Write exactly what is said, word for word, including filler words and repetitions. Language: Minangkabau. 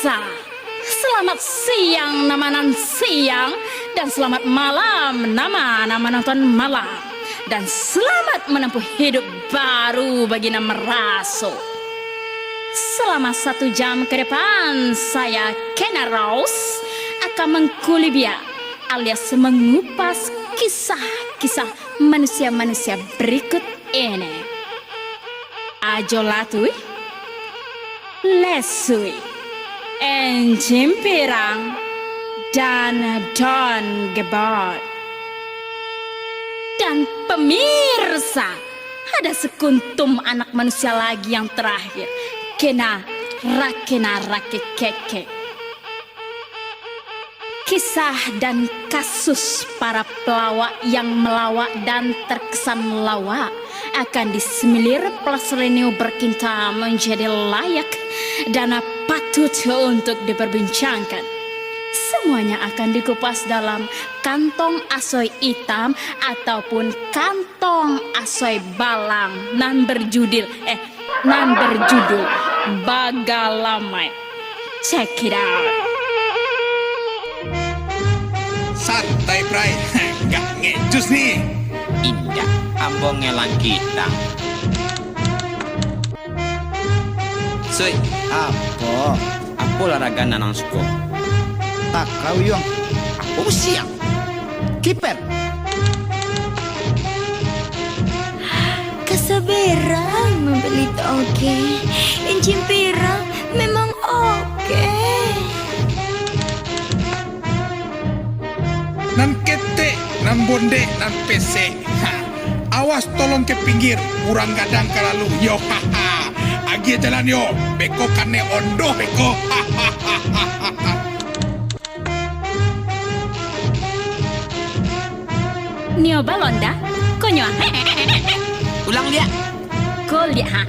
Selamat siang, nama nan siang, dan selamat malam, nama nan manonton malam, dan selamat menempuh hidup baru bagi nan maraso. Selama satu jam ke depan, saya, Kena Rose, akan mengkulibiak alias mengupas kisah-kisah manusia-manusia berikut ini. Ajo Latuih, Lesui, Enjing Pirang, dan Don Gebot. Dan pemirsa, ada sekuntum anak manusia lagi yang terakhir, Kena Rakena Rakekeke. Kisah dan kasus para pelawak yang melawak dan terkesan lawak akan disemilir plus renew berkinta menjadi layak dan patut untuk diperbincangkan. Semuanya akan dikupas dalam kantong asoy itam ataupun kantong asoy balang nan berjudil, eh, nan berjudul Bagalamai. Check it out. Santai, Bray. Nggak ngejus ni. Indak, ambo ngelang kita. Soi. Apo? Apo olahraga nan ang suko? Takau, Yuang. Apo siang? Kiper. Kasaberang mambali toge, Enjing Pirang memang oke. Nan ketek, nan bondek, nan pesek. Ha. Awas tolong ke pinggir, urang gadang ka lalu. Yo, ha, ha. Agiah jalan yo, beko kanai ondoh beko. Ha, ha, ha, ha, ha. Nio balonda, konyo. Ulang liak. Ko liak, ha.